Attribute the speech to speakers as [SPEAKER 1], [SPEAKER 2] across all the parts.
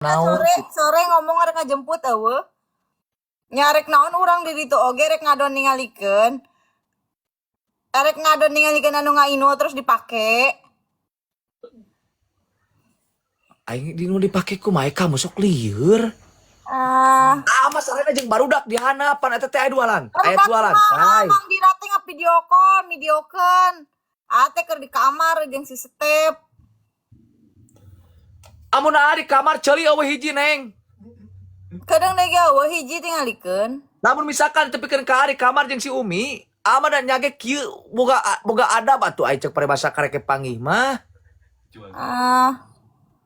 [SPEAKER 1] Naon?
[SPEAKER 2] Sore sore ngomong arek ngajemput eueuh. Nya arek naon urang di ditu oge rek ngadon ningalikeun. Arek ngadon ningalikeun anu ngainul terus dipake.
[SPEAKER 1] Aing di nu dipake kumaha kamu sok lieur.
[SPEAKER 2] Ah,
[SPEAKER 1] Ah, masalahna jeung barudak di handap pan eta teh aya dua lantai, aya
[SPEAKER 2] barudak
[SPEAKER 1] dua
[SPEAKER 2] kumaha
[SPEAKER 1] lantai.
[SPEAKER 2] Mang Dira teh ngavideo call, videokeun. Ate keur di kamar jeung si Step.
[SPEAKER 1] Amun aa di kamar ceuli eueuh hiji neng.
[SPEAKER 2] Kadang deui ge eueuh hiji tingalikeun.
[SPEAKER 1] Lamun misalkan tepikeun ka di kamar jeung si Umi, ama dan nyage kieu boga boga adab atuh ai cek paribasa kareke panggih mah.
[SPEAKER 2] Ah,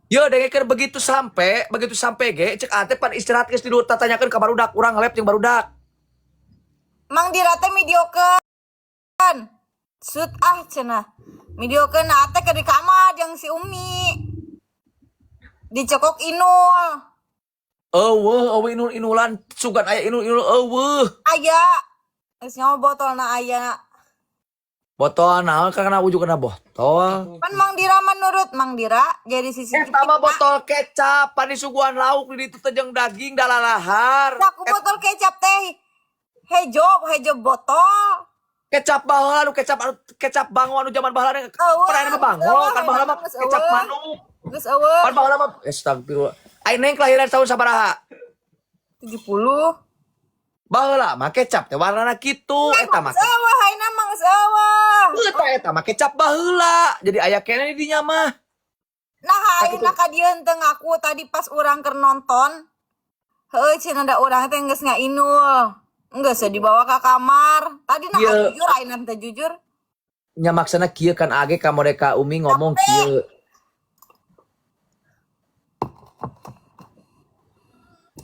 [SPEAKER 1] Yo dengekeun begitu sampai ge cek ate pan istirahat geus tidur tatanyakeun ka barudak urang ngelep jeung barudak.
[SPEAKER 2] Mang Dira teh videokeun. Sut ah cenah. Videokeun ate keur di kamar jeung si Umi. Dicekok Inul.
[SPEAKER 1] Eueuh eueuh inul inulan sugan aya inul inul eueuh.
[SPEAKER 2] Aya. Geus nyawa botolna aya.
[SPEAKER 1] Botol naon karena ujung kena botol.
[SPEAKER 2] Pan Mang Dira menurut Mang Dira jadi CCTV.
[SPEAKER 1] Eta mah botol kecap pan disuguhan lauk di ditu teh jeung daging dalalahar.
[SPEAKER 2] Aku botol kecap teh hejo hejo botol.
[SPEAKER 1] Kecap baheula anu kecap anu kecap bango anu zaman baheula
[SPEAKER 2] Eueuh,
[SPEAKER 1] pernah mah bango
[SPEAKER 2] eueuh,
[SPEAKER 1] kan baheula mah
[SPEAKER 2] geus
[SPEAKER 1] kecap
[SPEAKER 2] eueuh.
[SPEAKER 1] manuk.
[SPEAKER 2] Geus eueuh.
[SPEAKER 1] Pan baheula mah astagfirullah. Ai neng kelahiran tahun sabaraha?
[SPEAKER 2] 70.
[SPEAKER 1] Baheula mah kecap teh warnana kitu eta mah.
[SPEAKER 2] Geus eueuh haina mah geus eueuh.
[SPEAKER 1] Eta eta mah kecap baheula. Jadi aya keneh di dinya mah.
[SPEAKER 2] Nah, ayeuna ka dieu teu ngaku tadi pas urang keur nonton. Heueuh cenah da urang teh geus ngainul. Geus dibawa ka kamar. Tadi nah
[SPEAKER 1] Ieu.
[SPEAKER 2] jujur ayeuna teh jujur.
[SPEAKER 1] Nya maksana kieu kan age ka mereka Umi ngomong kieu.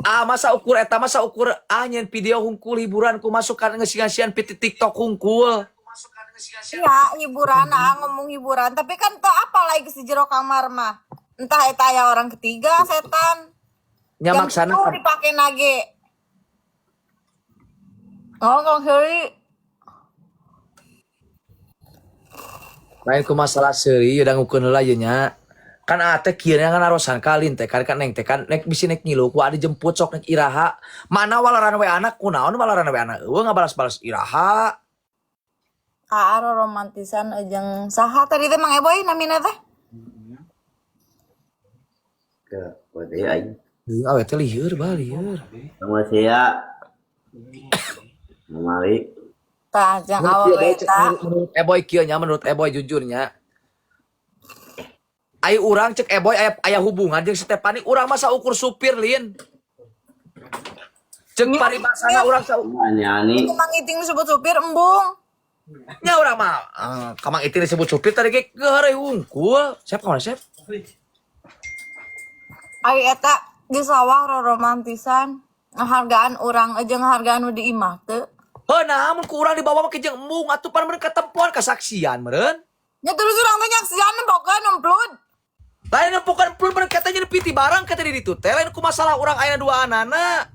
[SPEAKER 1] Ah masa ukur eta masa ukur ah nyen video hungkul hiburan ku masukkan ngeusi-ngeusian piti TikTok hungkul.
[SPEAKER 2] Iya, hiburan, ah, ngomong hiburan. Tapi kan teu apa lagi di jero kamar mah. Entah eta aya orang ketiga setan.
[SPEAKER 1] Nya
[SPEAKER 2] Jam
[SPEAKER 1] maksana
[SPEAKER 2] 10 dipake nage. Oh, Kang Heri.
[SPEAKER 1] Lain ku masalah seuri udah ngukeun heula ye nya. Kan ate kieu nya kan narosan kalin teh kan kan neng teh kan nek bisi nek ngilu ku adi jemput sok nek iraha. Mana walaran we anak kunaon walaran we anak eueuh ngabalas-balas iraha.
[SPEAKER 2] Aro romantisan jeung saha tadi teh Mang Eboy namina teh?
[SPEAKER 3] Ke, buat ya aing.
[SPEAKER 1] Heuh awe teh lieur bah lieur.
[SPEAKER 3] Sama saya. Mari.
[SPEAKER 2] Tah jeung
[SPEAKER 1] Menurut
[SPEAKER 2] awewe
[SPEAKER 1] ieu,
[SPEAKER 2] eta.
[SPEAKER 1] menurut Eboy kieu nya menurut Eboy jujurnya. Ai urang cek Eboy aya aya hubungan jeung Stefani urang masa ukur supir lin. Cek paribasana urang sa
[SPEAKER 3] Ani-ani.
[SPEAKER 2] Mang Iting disebut supir embung.
[SPEAKER 1] Nya urang mah ka Mang Iting disebut supir tadi ge geureuy hungkul. Siap ka mana siap?
[SPEAKER 2] Ai eta di sawah romantisan. Ngahargaan urang jeung ngahargaan nu di imah teu.
[SPEAKER 1] Heuh nah mun ku urang dibawa mah ke jeung embung atuh pan meureun katempoan kasaksian meureun.
[SPEAKER 2] Nya terus urang teh nyaksian nempokeun nemplud.
[SPEAKER 1] Lain nempokan plun meureun katanya piti barang kata di ditu teh lain ku masalah urang ayeuna dua anana.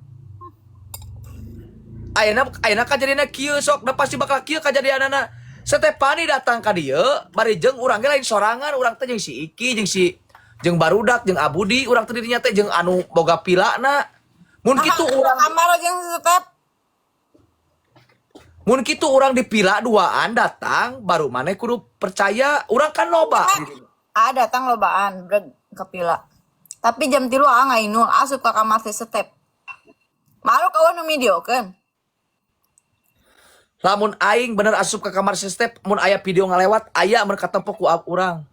[SPEAKER 1] Ayeuna ayeuna kajadianna kieu sok da pasti bakal kieu kajadianana. Stefani datang ka dieu bari jeung urang ge lain sorangan urang teh jeung si Iki jeung si jeung barudak jeung Abudi urang teh dirinya teh jeung anu boga pilana. Mun kitu urang
[SPEAKER 2] kamar jeung si Step.
[SPEAKER 1] Mun kitu urang dipila duaan datang baru maneh kudu percaya urang kan loba.
[SPEAKER 2] Ah datang lobaan breg ke pila. Tapi jam 3 ah ngainul asup ka kamar si Step. Malu kawan nu videokeun.
[SPEAKER 1] Lamun aing bener asup ke kamar si Step mun aya video ngalewat aya mun katempok ku urang.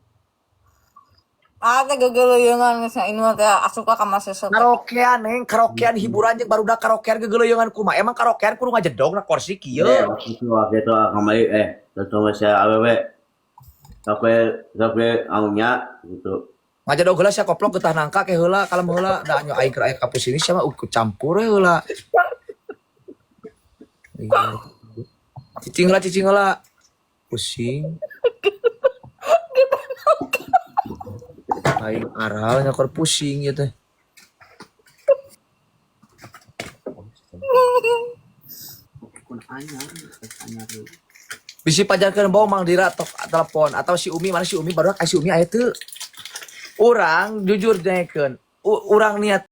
[SPEAKER 2] Ah teh gegeleuyeungan geus ngainul teh asup ka kamar si Step.
[SPEAKER 1] Karaokean neng, karaokean hiburan jeung barudak karaokean gegeleuyeungan kumaha. Emang karaokean kudu ngajedog na kursi kieu.
[SPEAKER 3] Eh, waktu itu kembali sama saya awewe. Sampai sampai aunya gitu.
[SPEAKER 1] Ngajedog heula sia koplok getah nangka ke heula kalem heula da nya aing keur aya kapus ini sia mah ukur campur we heula. Iya. Cicing heula cicing heula. Pusing. Aing aral nya keur pusing ieu teh. Bisi pajarkeun bawa Mang Dira tok telepon atau si Umi mana si Umi baru si Umi aya teu. Urang jujur dengekeun. Urang niat.